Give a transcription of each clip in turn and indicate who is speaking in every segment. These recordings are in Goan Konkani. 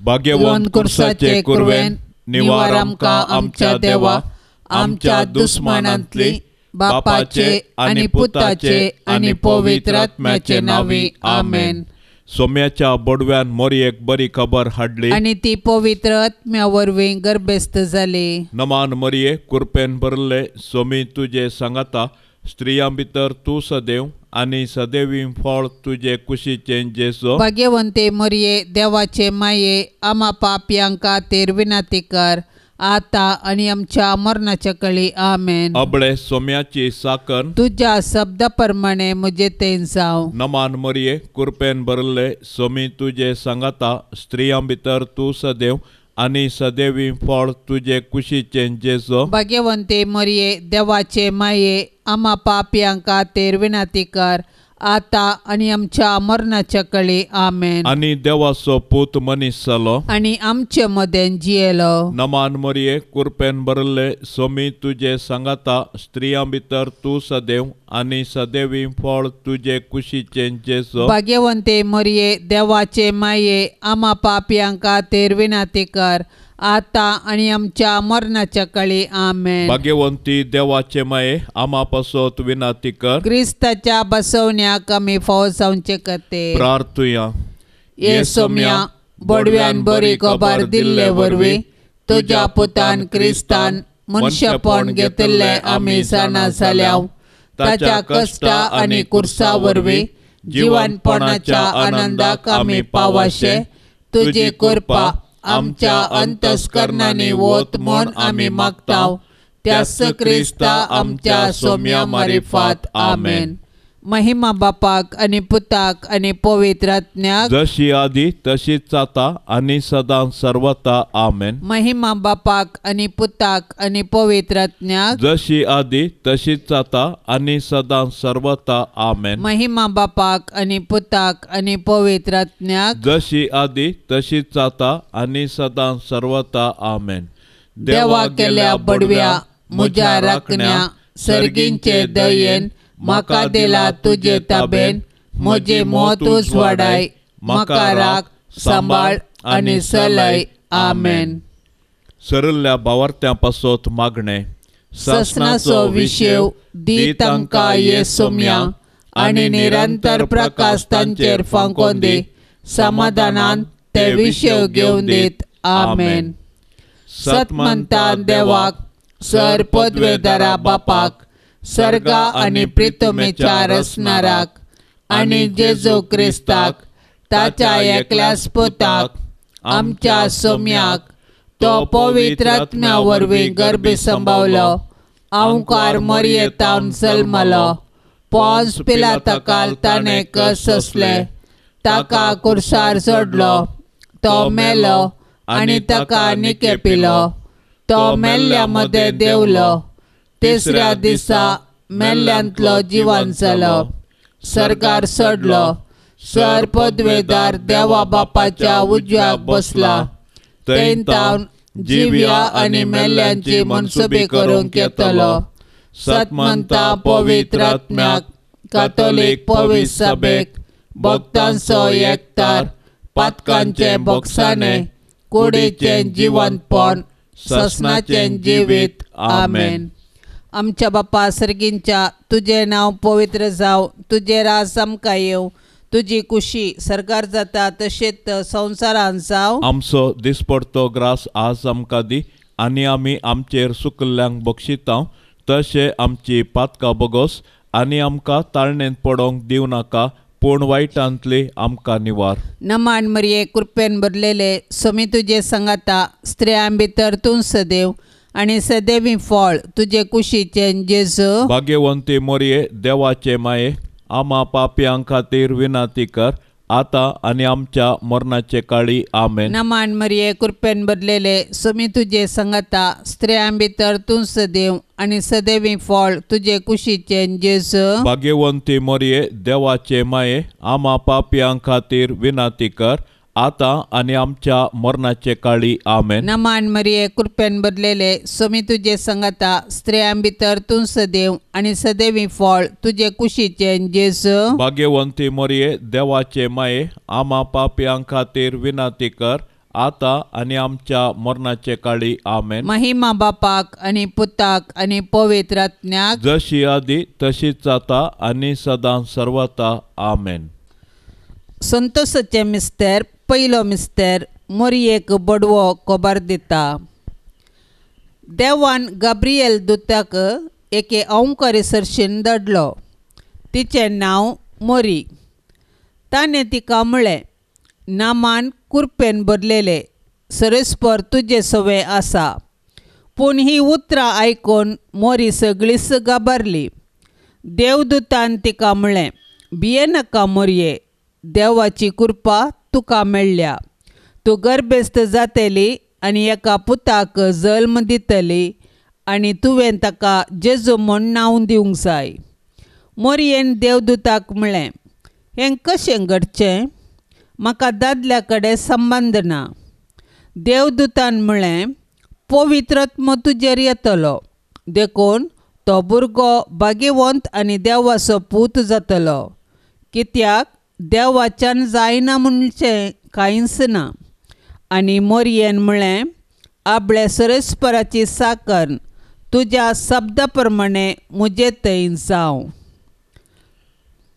Speaker 1: भाग्यवंत कुर्साचे कुरवेन निवार आमकां आमच्या देवा आमच्या दुस्मानांतली बापाचे आनी पुताचे आनी पवित्र आत्म्याचे नांवी आमेन. सोम्याच्या बोडव्यान मोरयेक बरी खबर हाडली
Speaker 2: आनी ती पवित्र आत्म्या वरवीं गर्भस्थ जाली.
Speaker 1: नमान मरये कुरपेन भरले सोमी तुजे सांगाता स्त्रियां भितर तूं सदैव आनी सदैवी फळ तुजे कुशीचें जेजू.
Speaker 2: भाग्यवंते मरये देवाचे माये आमा पापयांक खातीर विनंती कर आता आनी आमच्या मरणाच्या कळी आमेन.
Speaker 1: अबळे सोम्याची साकन
Speaker 2: तुज्या शब्दा प्रमाणे म्हजे तेन जावं.
Speaker 1: नमान मरये कुरपेन भरले सोमी तुजे सांगाता स्त्रियां भितर तूं सदैव आनी सदैवी फळ तुजे कुशीचें जेजू.
Speaker 2: भाग्यवंते मरये देवाचे माये आमा पापयांक खातीर विनंती कर आता आनी आमच्या मरणाच्या कळी आमेन.
Speaker 1: आनी देवाचो पूत मनीस जालो
Speaker 2: आनी आमचे मदें जियेलो.
Speaker 1: नमान मरये कुरपेन भरले सोमी तुजे सांगाता स्त्रियां भितर तूं सदैव आनी सदैवी फळ तुजे कुशीचें जेजू.
Speaker 2: भाग्यवंते मरये देवाचे माये आमा पापयांक खातीर विनंती कर आता आनी आमच्या मरणाच्या कळी आमेन.
Speaker 1: भाग्यवंती देवाचे माये आमा पासत विनंती कर.
Speaker 2: क्रिस्ताच्या बसवण्याक आमी फावो जावचे खातीर
Speaker 1: प्रार्थुया.
Speaker 2: ये सोम्या बोडव्यान बरी खबर दिल्ले वरवीं तुज्या पुतान क्रिस्तान मनशेपण घेतिल्लें आमी जाणा जाल्या. ताच्या कश्टा आनी कुर्सा वरवीं जिवनपणाच्या आनंदाक आमी पावाशे तुजी कृपा आमच्या अंतस्करणांनी वत म्हूण आमी मागता. त्याच क्रिस्ता आमच्या सोम्या मारिफात आमेन. महिमा बापाक आनी पुताक आनी पवित्र आत्म्याक
Speaker 1: जशी आदी तशीच आता आनी सदां सर्वता आमेन.
Speaker 2: महिमा बापाक आनी पुताक आनी पवित्र आत्म्याक
Speaker 1: जशी आदी तशीच आता आनी सदां सर्वता आमेन.
Speaker 2: महिमा बापाक आनी पुताक आनी पवित्र आत्म्याक
Speaker 1: जशी आदी तशीच आता आनी सदां सर्वता आमेन.
Speaker 2: देवा केल्या बडव्या म्हज्या राखण्या सर्गींचे दयेन म्हाका दिला तुजे ताबेन म्हजी मौत उजवाडाय म्हाका राख सांबाळ आनी सलय आमेन.
Speaker 1: सरल्ल्या भावार्थ्यां पासत मागणें.
Speaker 2: ससनाचो विशेव दी तांकां ये सोम्या आनी निरंतर प्रकाश तांचेर फांकोन दी समाधानान ते विशेव घेवन दीत आमेन. सतमंता देवाक सर पदवेदारा बापाक सर्गा आनी प्रितमेच्या रचणाराक आनी जेजू क्रिस्ताक ताच्या एकल्याच पुताक आमच्या सोम्याक तो पवित्र आत्म्या वरवीं गर्भी संभावलो अंकार मरयेतावन जल्मलो पोंस पिलाताकाल ताणें कस सोंसले ताका कुर्सार सोडलो तो मेलो आनी ताका निकेपिलो तो मेल्ल्या मदें देंवलो तिसऱ्या दिसा मेल्ल्यांतलो जिवन जालो सरकार सोडलो सर पदवेदार देवा बापाच्या उजव्याक बसला थंय तावन जिव्या आनी मेल्ल्यांची मनसुबी करूंक येतलो. सतमंता पवित्र आत्म्याक कातोलीक पवित्र सभेक भक्तांचो एकतार पातकांचें बोगसाणें कुडीचें जिवंतपण ससनाचें जिवीत आमेन. आमच्या बापा सर्गींच्या तुजें नांव पवित्र जावं तुजें राज आमकां येवं तुजी कुशी सरकार जाता तशेंच संवसारांत जावं.
Speaker 1: आमचो दिसपडतो ग्रास आज आमकां दी आनी आमी आमचेर सुकल्ल्यांक बक्षिता तशें आमची पातकां बगोस आनी आमकां ताळणेंत पडोवंक दिवं नाका पूण वायटांतली आमकां निवार.
Speaker 2: नमान मरये कृपेन भरलेले सोमी तुजे सांगाता स्त्रियां भितर तूं सदैव आनी सदैवी फळ तुजे कुशीचें जेजू.
Speaker 1: भाग्यवंती मोरये देवाचे माये आमा पापयां खातीर विनंती कर आता आनी आमच्या मरणाचे काळी आमेन.
Speaker 2: नमान मरये कृपेन भरलेले सोमी तुजे सांगाता स्त्रियां भितर तूं सदैव आनी सदैवी फळ तुजे कुशीचें जेजू.
Speaker 1: भाग्यवंती मोरये देवाचे माये आमा पापयां खातीर विनंती कर आता आनी आमच्या मरणाचे काळी आमेन.
Speaker 2: नमान मरये कृपेन भरलेले सोमी तुजे सांगाता स्त्रियां भितर तूं सदैव आनी सदैवी फळ तुजे कुशीचें जेजू.
Speaker 1: भाग्यवंती मरये देवाचे माये आमा पापयां खातीर विनंती कर आता आनी आमच्या मरणाचे काळी आमेन.
Speaker 2: महिमा बापाक आनी पुताक आनी पवित्र आत्म्याक,
Speaker 1: जशी आदी तशीच आता आनी सदां सर्वता आमेन.
Speaker 2: संतोषाचे मिस्तेर पयलो मिस्तेर मोरयेक बडवो खबर दिता. देवान गाब्रिएल दुताक एके अंवकारी सरशीन धाडलो. तिचें नांव मोरी. ताणें तिका म्हळें, नामान कुरपेन भरलेले सरेस्पर तुजे सवे आसा. पूण ही उतरां आयकून मोरी सगळीच घाबरली. देवदूतान तिका म्हळें, भियेनाका मोरये, देवाची कृपा तुका मेळ्ळ्या. तूं गर्भेस्त जातली आनी एका पुताक जल्म दितली आनी तुवें ताका जेजू म्हूण नांव दिवंक जाय. मोरयेन देवदूताक म्हळें, हें कशें घडचें? म्हाका दादल्या कडेन संबंद ना. देवदूतान म्हळें, पवित्र आत्मो तुजेर येतलो, देखून तो भुरगो भाग्यवंत आनी देवाचो पूत जातलो. कित्याक देवाच्यान जायना म्हणचें कांयच ना. आनी मोरयेन म्हळें, आपले सरेस्पराची साकर तुज्या शब्दा प्रमाणे म्हजे थंय जावं.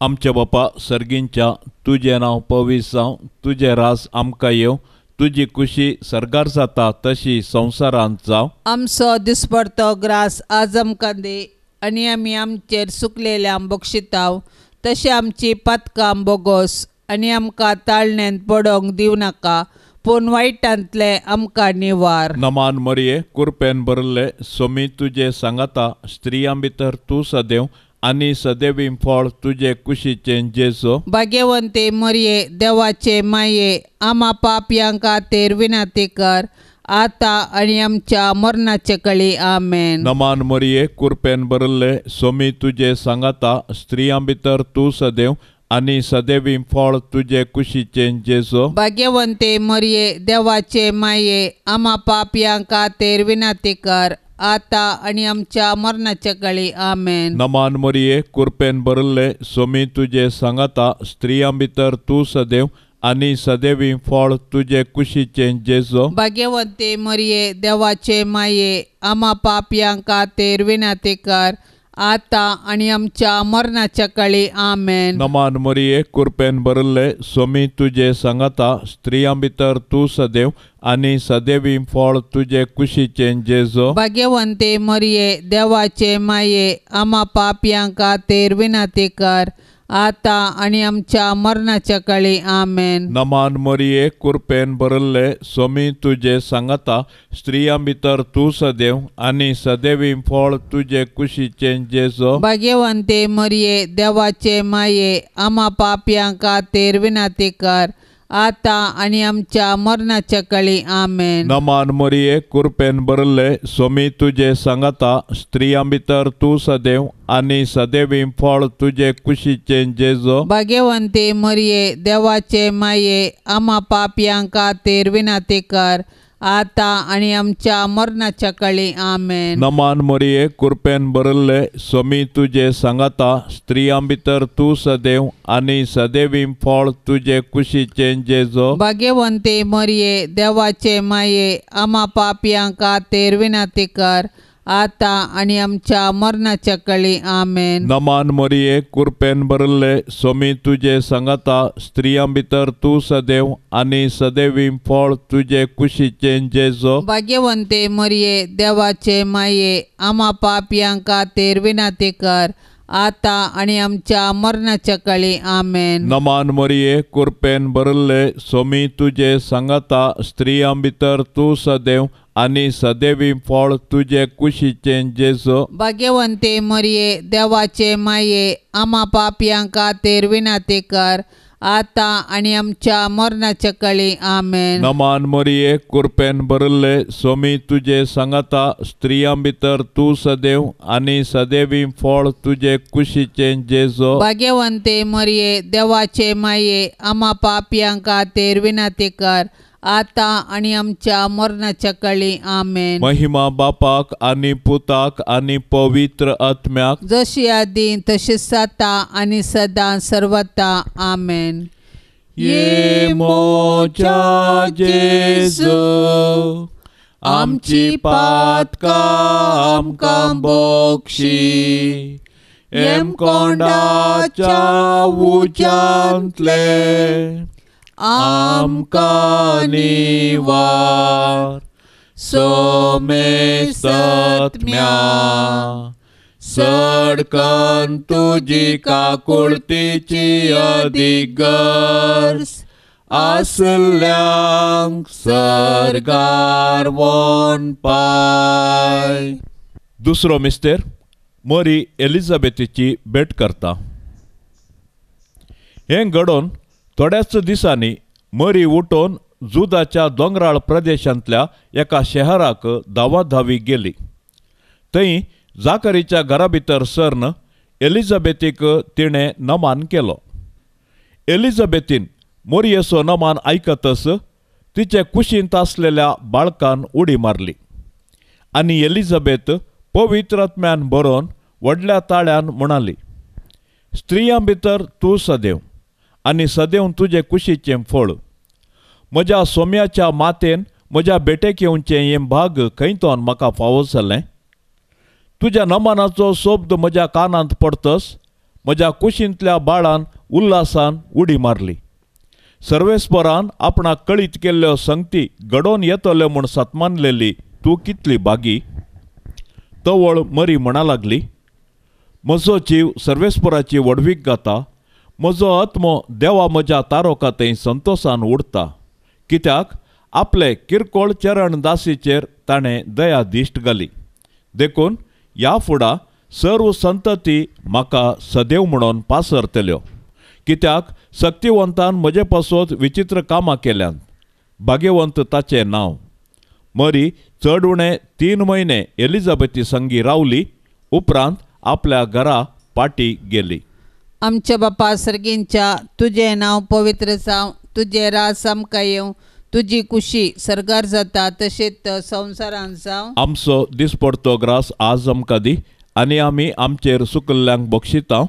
Speaker 1: आमच्या बापा सर्गींच्या, तुजें नांव पवित्र जावं, तुजें राज आमकां येवं, तुजी खुशी सर्गार जाता तशी संवसारांत जावं.
Speaker 2: आमचो दिसपडतो ग्रास आज आमकां दी आनी आमी आमचेर सुकलेल्यांक बक्षिताव तशें आमची पातकां बोगोस आनी आमकां ताळण्यांत पडोवंक दिवं नाका, पूण वायटांतलें आमकां निवार.
Speaker 1: नमान मरये, कुरपेन भरले, सोमी तुजे सांगाता, स्त्रियां भितर तूं सदैव आनी सदैवी फळ तुजे कुशीचें जेजू.
Speaker 2: भाग्यवंते मरये, देवाचे माये, आमा पापयां खातीर विनंती कर आता आनी आमच्या मरणाचे कळी आमेन.
Speaker 1: नमान मरये, कुरपेन भरले, सोमी तुजे सांगाता, स्त्रियां भितर तूं सदैव आनी सदैवी फळ तुजे कुशीचें जेजू.
Speaker 2: भाग्यवंते मरये, देवाचे माये, आमा पापयां खातीर विनंती कर आता आनी आमच्या मरणाच्या काळी आमेन.
Speaker 1: नमान मरये, कुरपेन भरले, सोमी तुजे सांगाता, स्त्रियां भितर तूं सदैव आनी सदैवी फळ तुजे कुशीचें जेजू.
Speaker 2: भाग्यवंते मरये, देवाचे माये, आमा पापयां खातीर विनंती कर आता आनी आमच्या मरणाच्या काळी आमेन.
Speaker 1: नमान मरये, कुरपेन भरले, सोमी तुजे सांगाता, स्त्रियां भितर तूं सदैव आनी सदैवी फळ तुजे कुशीचें जेजू.
Speaker 2: भाग्यवंते मरये, देवाचे माये, आमा पापयां खातीर विनंती कर आता आनी आमच्या मरणाच्या काळी आमेन.
Speaker 1: नमान मरये, कुरपेन भरले, सोमी तुजे सांगाता, स्त्रियां भितर तूं सदैव आनी सदैवी फळ तुजे कुशीचें जेजू.
Speaker 2: भाग्यवंते मरये, देवाचे माये, आमा पापयां खातीर विनंती कर आता आनी आमच्या मरणाच्या काळी आमेन.
Speaker 1: नमान मरये, कुरपेन भरले, सोमी तुजे सांगाता, स्त्रियां भितर तूं सदैव आनी सदैवी फळ तुजे कुशीचें जेजू.
Speaker 2: भाग्यवंते मरये, देवाचे माये, आमा पापयां खातीर विनंती कर आता आनी आमच्या मरणाच्या काळी आमेन.
Speaker 1: नमान मरये, कुरपेन भरले, सोमी तुजे सांगाता, स्त्रियां भितर तूं सदैव आनी सदैवी फळ तुजे कुशीचें जेजू.
Speaker 2: भाग्यवंते मरये, देवाचे माये, आमा पापयां खातीर विनंती कर आता आनी आमच्या मरणाच्या काळी आमेन.
Speaker 1: नमान मरये, कुरपेन भरले, सोमी तुजे सांगाता, स्त्रियां भितर तूं सदैव आनी सदैवी फळ तुजे कुशीचें जेजू.
Speaker 2: भाग्यवंते मरये, देवाचे माये, आमा पापयां खातीर विनंती कर आता आनी आमच्या मरणाच्या काळी आमेन.
Speaker 1: नमान मरये, कुरपेन भरले, सोमी तुजे सांगाता, स्त्रियां भितर तूं सदैव आनी सदैवी फळ तुजे कुशीचें जेजू.
Speaker 2: भाग्यवंते मरये, देवाचे माये, आमा पापयां खातीर विनंती कर आता आनी आमच्या मरणाच्या काळी आमेन.
Speaker 1: नमान मरये, कुरपेन भरले, सोमी तुजे सांगाता, स्त्रियां भितर तूं सदैव आनी सदैवी फळ तुजे कुशीचें जेजू.
Speaker 2: भाग्यवंते मरये, देवाचे माये, आमा पापयां खातीर विनंती कर आता आनी आमच्या मरणाच्या काळी आमेन.
Speaker 1: महिमा बापाक आनी पुताक आनी पवित्र आत्म्याक,
Speaker 2: जशी आदी तशी जाता आनी सदां सर्वता आमेन.
Speaker 1: ये मोजा जेजू आमची पातकां आमकां बक्षी हेमकोंडाच्या उज्यांतले आमकां निवार सोमेसत्म्या सडकन तुजी काकुळतीची अदीक गरज आसल्यांक सर्गार वोन पाय.
Speaker 3: दुसरो मिस्तेर मरी एलिझाबेथीची भेट करता. हें घडोवन थोड्याच दिसांनी मरी उठोवन जुदाच्या दोंगराळ प्रदेशांतल्या एका शहराक धांवाधावी गेली. थंय जाकरीच्या घरा भितर सरन एलिझाबेथीक तिणें नमान केलो. एलिझाबेथीन मोरयेचो नमान आयकतच तिचे कुशींत आसलेल्या बाळकान उडी मारली आनी एलिझाबेथ पवित्र आत्म्यान बरोवन व्हडल्या ताळ्यान म्हणाली, स्त्रियां भितर तूं सदैव आनी सदैव तुजे कुशीचें फळ. म्हज्या सोम्याच्या मातेन म्हज्या भेटेक येवचें हें भाग खंयतोन म्हाका फावो जालें. तुज्या नमानाचो शब्द म्हज्या कानांत पडतच म्हज्या कुशींतल्या बाळान उल्हासान उडी मारली. सर्वेस्परान आपणाक कळीत केल्ल्यो संगती घडोवन येतल्यो म्हूण सतमानलेली तूं कितली बागी. तवळ मरी म्हणा लागली, म्हजो जीव सर्वेस्पराची व्हडवीक गाता, म्हजो आत्मो देवा म्हज्या तारोका थंय संतोसान उडता, कित्याक आपले किरकोळ चरण दासीचेर ताणें दया दिश्ट घाली. देखून ह्या फुडा सर्व संतती म्हाका सदैव म्हणून पासरतल्यो, कित्याक सक्तिवंतान म्हजे पासत विचित्र कामां केल्यांत. भाग्यवंत ताचें नांव. मरी चड उणें 3 म्हयने एलिझाबेथी संगी रावली. उपरांत आपल्या घरा पाटी गेली.
Speaker 2: आमच्या बापा सर्गींच्या तुजें नांव पवित्र जावं, तुजें राज आमकां येवं, तुजी कुशी सर्गार जाता तशेंच संवसारांत जावं.
Speaker 3: आमचो दिसपडतो ग्रास आज आमकां दी आनी आमी आमचेर सुकल्ल्यांक बक्षिता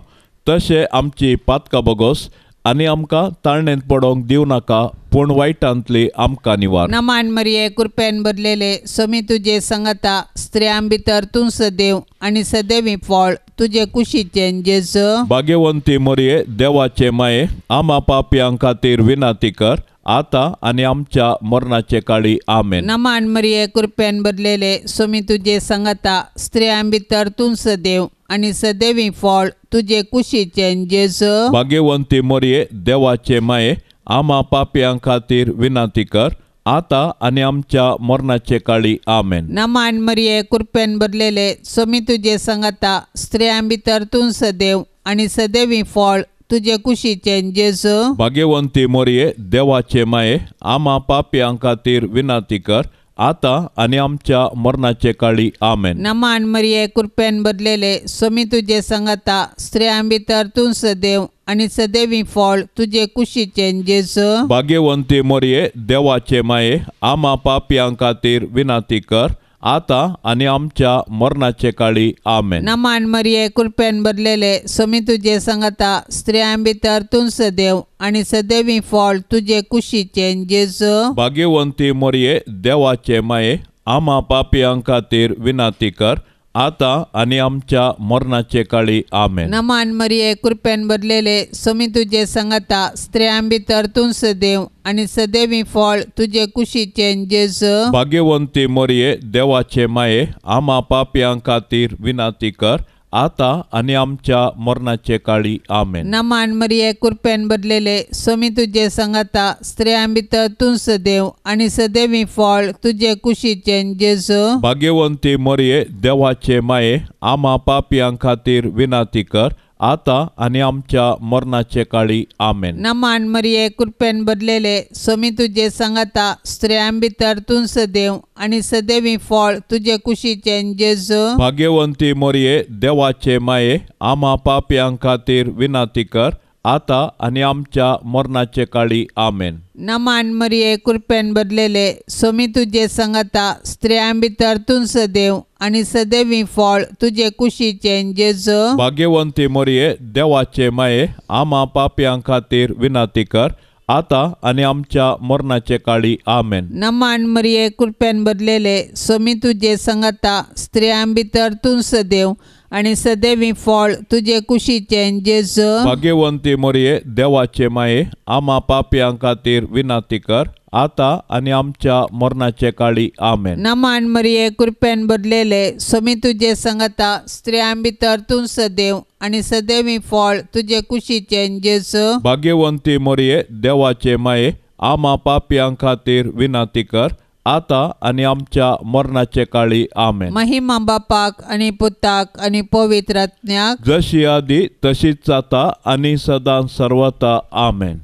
Speaker 3: तशें आमची पातकां बगोस आनी आमकां ताळणेंत पडोवंक दिवं नाका, पूण वायटांतली आमकां निवार.
Speaker 2: नमान मरिये कृपेन भरलेले समी तुजे संगता, स्त्रियां भितर तूं सदैव आनी सदैवी फळ तुजे कुशीचें जेजू.
Speaker 3: भाग्यवंती मरिये देवाचे माये आमा पापयां खातीर विनंती कर आतां आनी आमच्या मरणाचे काळी. आमेन.
Speaker 2: नमान मरिये कृपेन भरलेले समी तुजे संगता, स्त्रियां भितर तूं सदैव आनी सदैवी फळ तुजे कुशीचें जेजू.
Speaker 3: भाग्यवंती मरिये देवाचे माये आमा पापयां खातीर विनंती कर आतां आनी आमच्या मरणाचे काळी. आमेन.
Speaker 2: नमान मरिये कृपेन भरलेले समी तुजे संगता, स्त्रियां भितर तूं सदैव आनी सदैवी फळ तुजे कुशीचें जेजू.
Speaker 3: भाग्यवंती मरिये देवाचे माये आमा पापयां खातीर विनंती कर आतां आनी आमच्या मरणाचे काळी. आमेन.
Speaker 2: नमान मरिये कृपेन भरलेले समी तुजे संगता, स्त्रियां भितर तूं सदैव आनी सदैवी फळ तुजे कुशीचें जेजू.
Speaker 3: भाग्यवंती मरिये देवाचे माये आमा पापयां खातीर विनंती कर आतां आनी आमच्या मरणाचे काळी. आमेन.
Speaker 2: नमान मरिये कृपेन भरलेले समी तुजे संगता, स्त्रियां भितर तूं सदैव आनी सदैवी फळ तुजे कुशीचें जेजू.
Speaker 3: भाग्यवंती मरिये देवाचे माये आमा पापयां खातीर विनंती कर आतां आनी आमच्या मरणाचे काळी. आमेन.
Speaker 2: नमान मरिये कृपेन भरलेले समी तुजे संगता, स्त्रियां भितर तूं सदैव आनी सदैवी फळ तुजे कुशीचें जेजू.
Speaker 3: भाग्यवंती मरिये देवाचे माये आमा पापयां खातीर विनंती कर आतां आनी आमच्या मरणाचे काळी. आमेन.
Speaker 2: नमान मरिये कृपेन भरलेले समी तुजे संगता, स्त्रियां भितर तूं सदैव आनी सदैवी फळ तुजे कुशीचें जेजू.
Speaker 3: भाग्यवंती मरिये देवाचे माये आमा पापयां खातीर विनंती कर आतां आनी आमच्या मरणाचे काळी. आमेन.
Speaker 2: नमान मरिये कृपेन भरलेले समी तुजे संगता, स्त्रियां भितर तूं सदैव आनी सदैवी फळ तुजे कुशीचें जेजू.
Speaker 3: भाग्यवंती मरिये देवाचे माये आमा पापयां खातीर विनंती कर आतां आनी आमच्या मरणाचे काळी. आमेन.
Speaker 2: नमान मरिये कृपेन भरलेले समी तुजे संगता, स्त्रियां भितर तूं सदैव आनी सदैवी फळ तुजे कुशीचें जेजू.
Speaker 3: भाग्यवंती मरिये देवाचे माये आमा पापयां खातीर विनंती कर आतां आनी आमच्या मरणाचे काळी आमेन.
Speaker 2: नमान मरिये कृपेन भरलेले सोमी तुजे संगता, स्त्रियां भितर तूं सदैव आनी सदैवी फळ तुजे कुशीचें जेजू.
Speaker 3: भाग्यवंती मरिये देवाचे माये, आमा पापयां खातीर विनंती कर आतां आनी आमच्या मरणाचे काळी आमेन.
Speaker 2: नमान मरिये कृपेन भरलेले सोमी तुजे संगता, स्त्रियां भितर तूं सदैव आनी सदैवी फळ तुजे कुशीचें जेजू.
Speaker 3: भाग्यवंती मरिये देवाचे माये, आमा पापयां खातीर विनंती कर आतां आनी आमच्या मरणाचे काळी आमेन.
Speaker 2: महिमा बापाक आनी पुताक आनी पवित्र आत्म्याक,
Speaker 3: जशी आदी तशीच जाता आनी सदां सर्वता आमेन.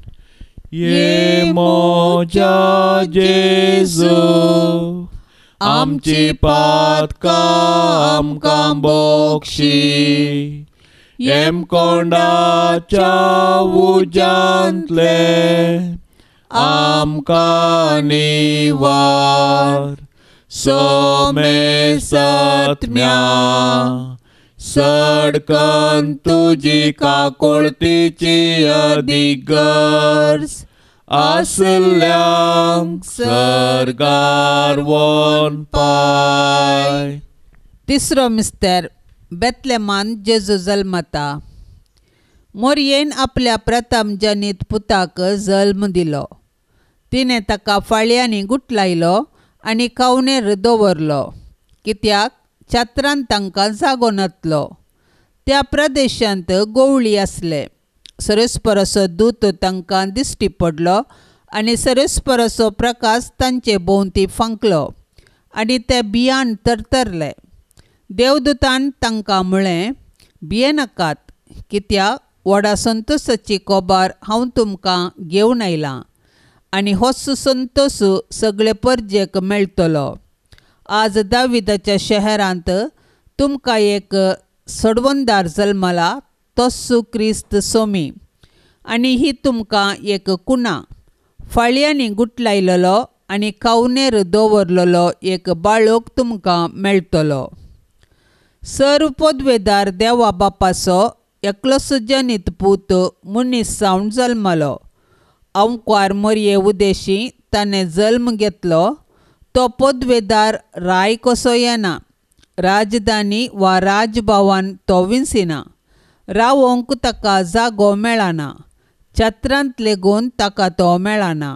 Speaker 3: ये म्हज्या जेजू, आमची पातकां आमकां बक्षी, येमकोंडाच्या उज्यांतले आमकां निवार, सोमेसत्म्या सडकन तुजी काकुळतीची अदीक गरज आसल्यांक सर्गार वोन पाय.
Speaker 2: तिसरो मिस्तर बेतलेमान जेजू जल्मता. मोरयेन आपल्या प्रथम जनीत पुताक जल्म दिलो. तिणें ताका फाळयांनी गुटलायलो आनी कावनेर दवरलो, कित्याक छात्रान तांकां जागो नातलो. त्या प्रदेशांत गोवळी आसले. सरस्पराचो दूत तांकां दिश्टी पडलो आनी सरस्पराचो प्रकाश तांचे भोंवती फांकलो आनी ते भियान तरतरले. देवदूतान तांकां म्हळें, भियेनाकात, कित्याक व्हडा संतोसाची खबर हांव तुमकां घेवन आयलां आनी होच संतोस सगळे परजेक मेळटलो. आज दाविदाच्या शहरांत तुमकां एक सडवंदार जल्मला, तोच क्रिस्त सोमी. आनी ही तुमकां एक कुणा, फाळयांनी गुटलायलेलो आनी कावनेर दवरलेलो एक बाळक तुमकां मेळटलो. सर्व पदवेदार देवा बापाचो एकलोच जनीत पूत मनीस जावन जल्मलो. अंवकार मरये उदेशी ताणें जल्म घेतलो. तो पदवेदार राय कसो येना, राजधानी वा राजभवन तो विंसिना, रावोंक ताका जागो मेळना, छत्रांत लेगून ताका तो मेळना.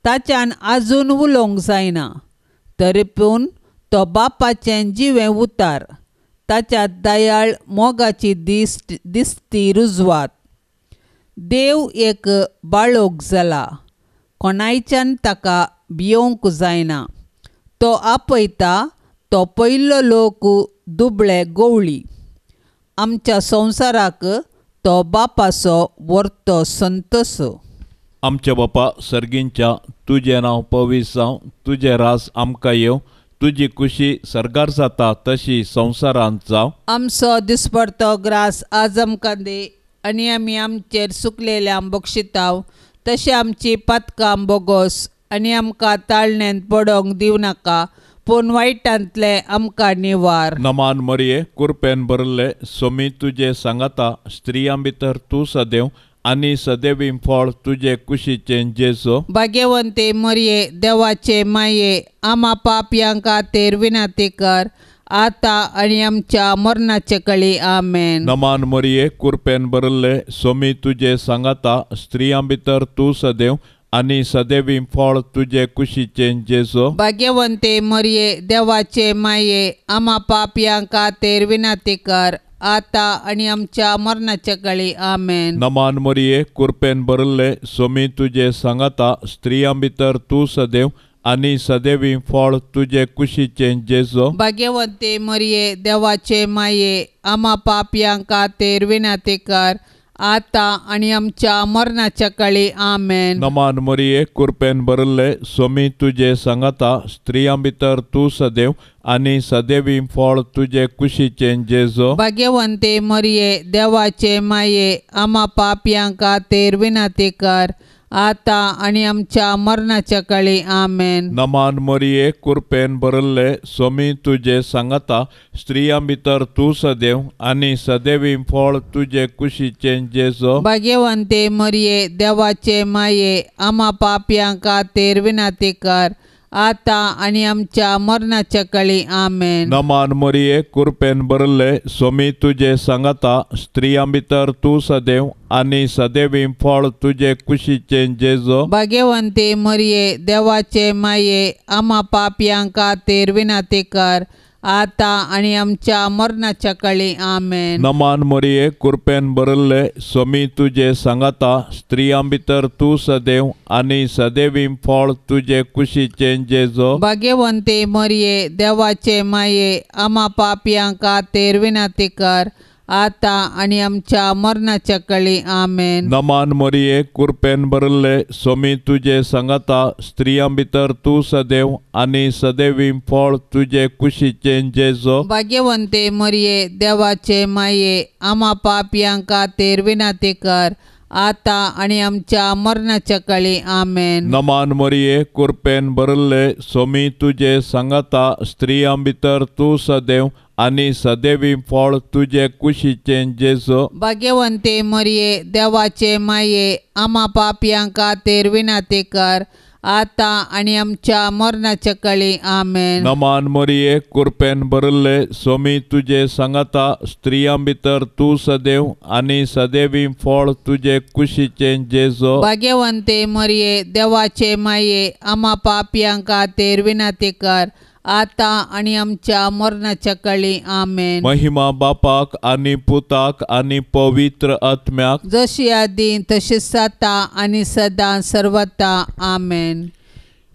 Speaker 2: ताच्यान आजून उलोवंक जायना, तरी पूण तो बापाचें जिवें उतार, ताच्या दयाळ मोगाची दिसती रुजवात. देव एक बाळोक जाला, कोणायच्यान ताका भियोवंक जायना. तो आपयता तो पयलो लोक दुबळे गोवळी. आमच्या संवसाराक तो बापाचो वर्तो संतोस.
Speaker 3: आमच्या बापा सर्गींच्या, तुजें नांव पवित्र जावं, तुजें राज आमकां येवं, तुजी खुशी सर्गार जाता तशी संवसारांत जावं.
Speaker 2: आमचो दिसपडतो ग्रास आज आमकां दी आनी आमी आमचेर सुकलेल्यांक बक्षिताव तशें आमची पातकां बोगोस आनी आमकां ताळण्यांत पडोवंक दिवं नाका, पूण वायटांतलें आमकां निवार.
Speaker 3: नमान मरिये कुरपेन भरले सोमी तुजे सांगाता, स्त्रियां भितर तूं सदैव आनी सदैवी फळ तुजे कुशीचें जेजू.
Speaker 2: भाग्यवंते मरिये देवाचे माये, आमा पापयां खातीर विनंती कर आतां आनी आमच्या मरणाचे कळी. आमेन.
Speaker 3: नमान मरिये कुरपेन भरले सोमी तुजे सांगाता, स्त्रियां भितर तूं सदैव आनी सदैवी फळ तुजे कुशीचें जेजू.
Speaker 2: भाग्यवंते मरिये देवाचे माये, आमा पापयां खातीर विनंती कर आतां आनी आमच्या मरणाचे कळी. आमेन.
Speaker 3: नमान मरिये कुरपेन भरले सोमी तुजे सांगाता, स्त्रियां भितर तूं सदैव आनी सदैवी फळ तुजे कुशीचें जेजू.
Speaker 2: भाग्यवंते मरिये देवाचे माये, आमा पापयां खातीर विनंती कर आतां आनी आमच्या मरणाच्या कळी. आमेन.
Speaker 3: नमान मरिये कुरपेन भरले सोमी तुजे सांगाता, स्त्रियां भितर तूं सदैव आनी सदैवी फळ तुजे कुशीचें जेजू.
Speaker 2: भाग्यवंते मरिये देवाचे माये, आमा पापयां खातीर विनंती कर आतां आनी आमच्या मरणाच्या काळी. आमेन.
Speaker 3: नमान मरिये, कुरपेन भरल्ले, सोमी तुजे सांगाता, स्त्रियां भितर तूं सदैव आनी सदैवी फळ तुजे कुशीचें जेजो.
Speaker 2: भाग्यवंते मरिये, देवाचे माये, आमा पापयां खातीर विनंती कर, आतां आनी आमच्या मरणाच्या काळी. आमेन.
Speaker 3: नमान मरिये, कुरपेन भरल्ले, सोमी तुजे सांगाता, स्त्रियां भितर तूं सदैव आनी सदैवी फळ तुजे कुशीचें जेजो.
Speaker 2: भाग्यवंते मरिये, देवाचे माये, आमा पापयां खातीर विनंती कर, आतां आनी आमच्या मरणाच्या काळी. आमेन.
Speaker 3: नमान मरिये, कुरपेन भरल्ले, सोमी तुजे सांगाता, स्त्रियां भितर तूं सदैव आनी सदैवी फळ तुजे कुशीचें जेजो.
Speaker 2: भाग्यवंते मरिये, देवाचे माये, आमा पापयां खातीर विनंती कर, आतां आनी आमच्या मरणाच्या काळी. आमेन.
Speaker 3: नमान मरिये, कुरपेन भरल्ले, सोमी तुजे सांगाता, स्त्रियां भितर तूं सदैव आनी सदैवी फळ तुजे कुशीचें जेजो.
Speaker 2: भाग्यवंते मरिये, देवाचे माये, आमा पापयां खातीर विनंती कर, आतां आनी आमच्या मरणाच्या काळी. आमेन.
Speaker 3: नमान मरिये, कुरपेन भरल्ले, सोमी तुजे सांगाता, स्त्रियां भितर तूं सदैव आनी सदैवी फळ तुजे कुशीचें जेजो.
Speaker 2: भाग्यवंते मरिये, देवाचे माये, आमा पापयां खातीर विनंती कर, आतां आनी आमच्या मरणाच्या काळी. आमेन.
Speaker 3: नमान मरिये, कुरपेन भरल्ले, सोमी तुजे सांगाता, स्त्रियां भितर तूं सदैव आनी सदैवी फळ तुजे कुशीचें जेजो.
Speaker 2: भाग्यवंते मरिये, देवाचे माये, आमा पापयां खातीर विनंती कर, आतां आनी आमच्या मरणाच्या काळी. आमेन.
Speaker 3: महिमा बापाक आनी पुताक आनी पवित्र आत्म्याक,
Speaker 2: जशी आदी तशीच आतां आनी सदां सर्वता. आमेन.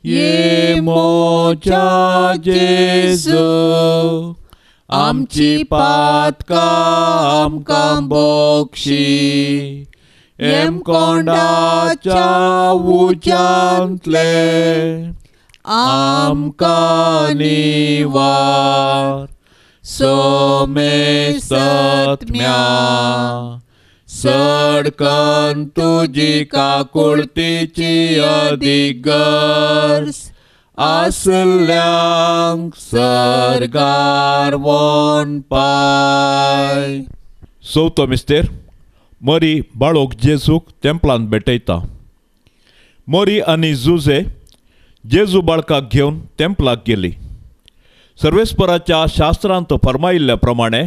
Speaker 3: ये मोच्या जेजू, आमची पातकां आमकां बक्षी, हेमकोंडाच्या उज्यांतले आमकां निवार. सोमेसत्म्या सडकन तुजी काकुळतीची अदीक गरज आसल्यांक सर्गार वोन पाय. चवथो मिस्तेर. मरी बाळोक जेजूक तेंपलान भेटयता. मरी आनी जुजे जेजू बाळकाक घेवन तेंपलाक गेली. सर्वेस्पराच्या शास्त्रांत फर्मायिल्ल्या प्रमाणे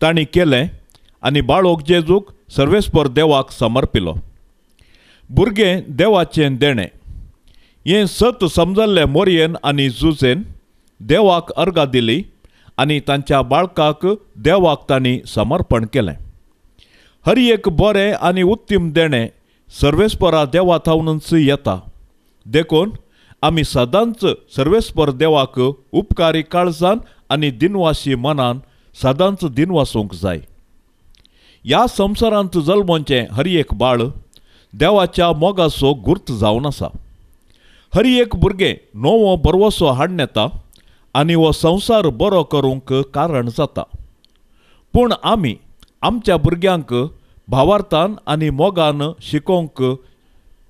Speaker 3: तांणी केलें आनी बाळोक जेजूक सर्वेस्पर देवाक समर्पिलो. भुरगें देवाचें देणें हें सत समजल्लें मोरयेन आनी जुजेन देवाक अर्गां दिली आनी तांच्या बाळकाक देवाक तांणी समर्पण केलें. हर एक बरें आनी उत्तम देणें सर्वेस्परा देवा थावनूच येता. देखून आमी सदांच सर्वेस्पर देवाक उपकारी काळजान आनी दिनवासी मनान सदांच दिनवासूंक जाय. ह्या संवसारांत जल्मोचें हर एक बाळ देवाच्या मोगाचो गुर्त जावन आसा. हर एक भुरगें नवो भरवसो हाडून येता आनी हो संवसार बरो करूंक कारण जाता. पूण आमी आमच्या भुरग्यांक भावार्थान आनी मोगान शिकोवंक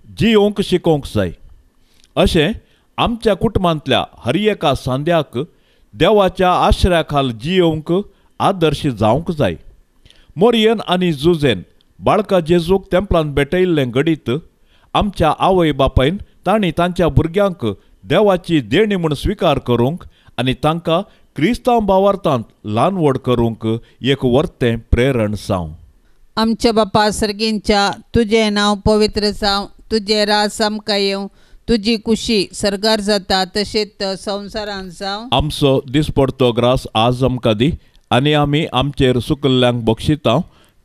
Speaker 3: जियोवंक शिकोवंक जाय. अशें आमच्या कुटुंबांतल्या हर एका सांद्याक देवाच्या आश्रया खाल जियोवंक आदर्श जावंक जाय. मोरयेन आनी जुजेन बाळका जेजूक तेंपलान भेटयिल्लें घडीत आमच्या आवय बापायन तांणी तांच्या भुरग्यांक देवाची देणी म्हूण स्विकार करूंक आनी तांकां क्रिस्तांव भावार्थांत ल्हान व्हड करूंक एक वर्तें प्रेरण जावं.
Speaker 2: आमच्या बापा सर्गींच्या, तुजें नांव पवित्र जावं, तुजें राज आमकां येवं, तुजी कुशी सर्गार जाता तशेंच संवसारांत जावं.
Speaker 3: आमचो दिसपडतो ग्रास आज आमकां दी आनी आमी आमचेर सुकल्ल्यांक बक्षिता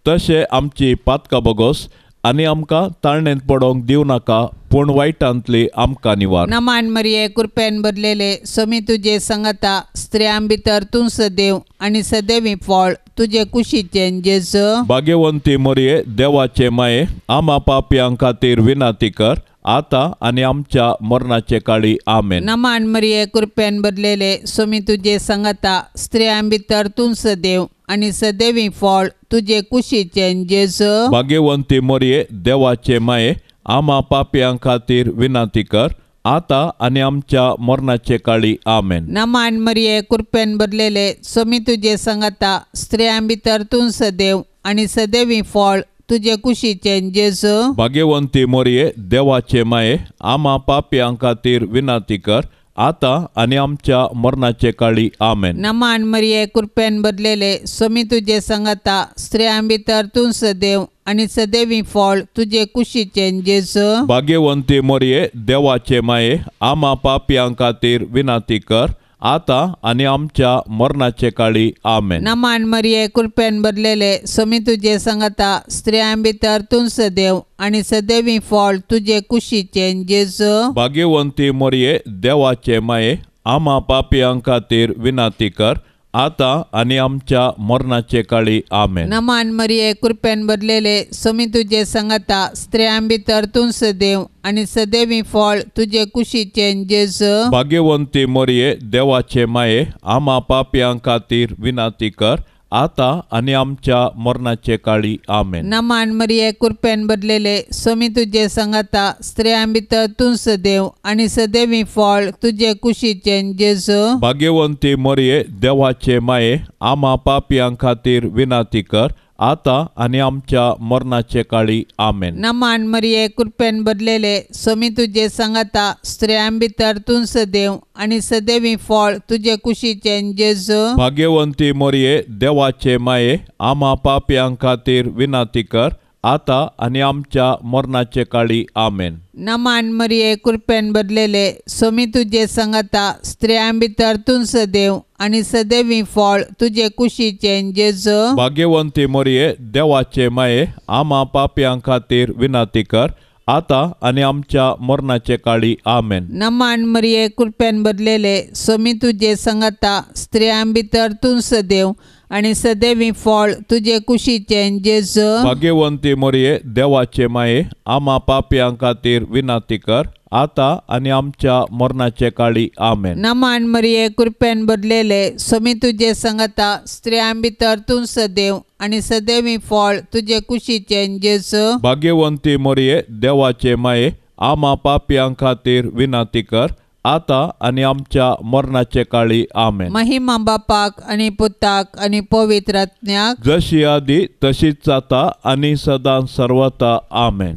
Speaker 3: तशें आमची पातकां बोगोस आनी आमकां ताळणेंत पडोवंक दिवं नाका, पूण वायटांतली आमकां निवार.
Speaker 2: नमान मरिये, कृपेन भरलेले, समी तुजे संगता, स्त्रियां भितर तूं सदैव आनी सदैवी फळ तुजे कुशीचें जेजू.
Speaker 3: भाग्यवंती मरिये, देवाचे माये, आमा पापयां खातीर विनंती कर, आतां आनी आमच्या मरणाचे काळी. आमेन.
Speaker 2: नमान मरिये, कृपेन भरलेले, समी तुजे संगता, स्त्रियां भितर तूं सदैव आनी सदैवी फळ तुजे कुशीचें जेजू.
Speaker 3: भाग्यवंती मरिये, देवाचे माये, आमा पापयां खातीर विनंती कर आता आनी आमच्या मरणाचे काळी. आमेन.
Speaker 2: नमान मरिये कृपेन भरलेले स्वामी तुजे संगता, स्त्रियां भितर तूं सदैव आनी सदैवी फळ तुजे कुशीचे जेजू.
Speaker 3: भाग्यवंती मोरये देवाचे माये, आमा पापयां खातीर विनंती कर आता आनी आमच्या मरणाचे काळी. आमेन.
Speaker 2: नमान मरिये कृपेन भरलेले स्वामी तुजे संगता, स्त्रियां भितर तूं सदैव आनी सदैवी फळ तुजे कुशीचे जेजू.
Speaker 3: भाग्यवंती मोरये देवाचे माये, आमा पापयां खातीर विनंती कर आता आनी आमच्या मरणाचे काळी. आमेन.
Speaker 2: नमान मरिये कृपेन भरलेले स्वामी तुजे संगता, स्त्रियां भितर तूं सदैव आनी सदैवी फळ तुजे कुशीचे जेजू.
Speaker 3: भाग्यवंती मोरये देवाचे माये, आमा पापयां खातीर विनंती कर आता आनी आमच्या मरणाचे काळी. आमेन.
Speaker 2: नमान मरिये कृपेन भरलेले स्वामी तुजे संगता, स्त्रियां भितर तूं सदैव आनी सदैवी फळ तुजे कुशीचे जेजू.
Speaker 3: भाग्यवंती मोरये देवाचे माये, आमा पापयां खातीर विनंती कर आता आनी आमच्या मरणाचे काळी. आमेन.
Speaker 2: नमान मरिये कृपेन भरलेले स्वामी तुजे संगता, स्त्रियां भितर तूं सदैव आनी सदैवी फळ तुजे कुशीचे जेजू.
Speaker 3: भाग्यवंती मोरये देवाचे माये, आमा पापयां खातीर विनंती कर आता आनी आमच्या मरणाचे काळी. आमेन.
Speaker 2: नमान मरिये कृपेन भरलेले स्वामी तुजे संगता, स्त्रियां भितर तूं सदैव आनी सदैवी फळ तुजे कुशीचे जेजू.
Speaker 3: भाग्यवंती मोरये देवाचे माये, आमा पापयां खातीर विनंती कर आता आनी आमच्या मरणाचे काळी. आमेन.
Speaker 2: नमान मरिये कृपेन भरलेले स्वामी तुजे संगता, स्त्रियां भितर तूं सदैव आनी सदैवी फळ तुजे कुशीचे जेजू.
Speaker 3: भाग्यवंती मोरये देवाचे माये, आमा पापयां खातीर विनंती कर आता आनी आमच्या मरणाचे काळी. आमेन.
Speaker 2: नमान मरिये कृपेन भरलेले स्वामी तुजे संगता, स्त्रियां भितर तूं सदैव आनी सदैवी फळ तुजे कुशीचे जेजू.
Speaker 3: भाग्यवंती मोरये देवाचे माये, आमा पापयां खातीर विनंती कर आता आनी आमच्या मरणाचे काळी. आमेन.
Speaker 2: नमान मरिये कृपेन भरलेले स्वामी तुजे संगता, स्त्रियां भितर तूं सदैव आनी सदैवी फळ तुजे कुशीचे जेजू.
Speaker 3: भाग्यवंती मोरये देवाचे माये, आमा पापयां खातीर विनंती कर आता आनी आमच्या मरणाचे काळी. आमेन.
Speaker 2: महिमा बापाक आनी पुताक आनी पवित्र आत्म्याक,
Speaker 3: जशी आदी तशीच जाता आनी सदां सर्वता. आमेन.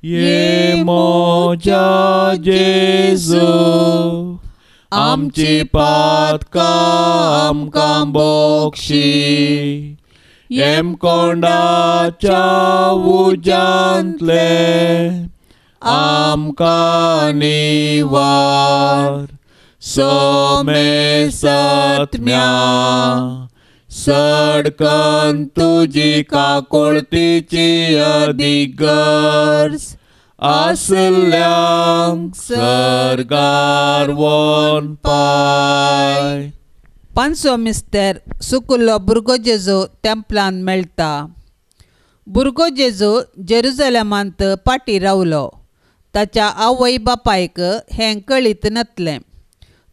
Speaker 3: ये मोज्या जेजू, आमची पातकां आमकां बोक्षी, येमकोंडाच्या उज्यांतले आमकां निवार, सोमेसत्म्या सडकन तुजी काकुळतीची अदीक गरज आसल्यांक सर्गार वोन पाय.
Speaker 2: पांचवो मिस्तर सुकुल्लो भुरगो जेजू तेंपलान मेळटा. भुरगो जेजू जेरुजलेमांत पाटी रावलो. ताच्या आवय बापायक हें कळीत नातलें.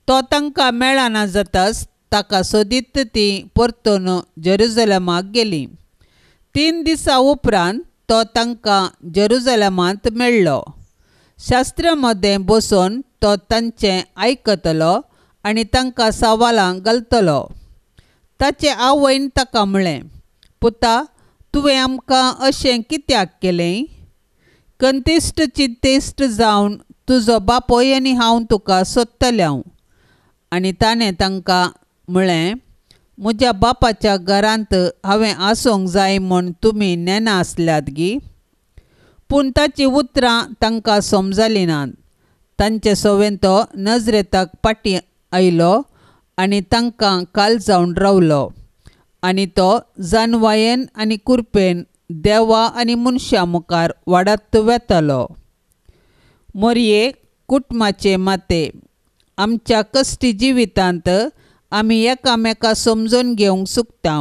Speaker 2: तो तांकां मेळना जाताच ताका सोदीत ती परतून जेरुजलेमाक गेली. 3 दिसां उपरांत तो तांकां जेरुजलेमांत मेळ्ळो. शास्त्रा मदें बसून तो तांचें आयकतलो आनी तांकां सवालां घालतलो. ताचे आवयन ताका म्हळें, पुता, तुवें आमकां अशें कित्याक केलें? कंतिश्ट चिंतेश्ट जावन तुजो बापूय आनी हांव तुका सोदतलें हांव. आनी ताणें तांकां म्हळें, म्हज्या बापाच्या घरांत हांवें आसूंक जाय म्हूण तुमी नेना आसल्यात गी? पूण ताचीं उतरां तांकां समजलीं नात. तांचे सवें तो नजरेताक फाटीं आयलो आनी तांकां काल जावन रावलो. आनी तो जानवायेन आनी कुरपेन देवा आनी मनशां मुखार वाडत वेतालो. मोरये कुटुंबाचे माते, आमच्या कश्टी जिवितांत आमी एकामेका समजून घेवंक चुकता.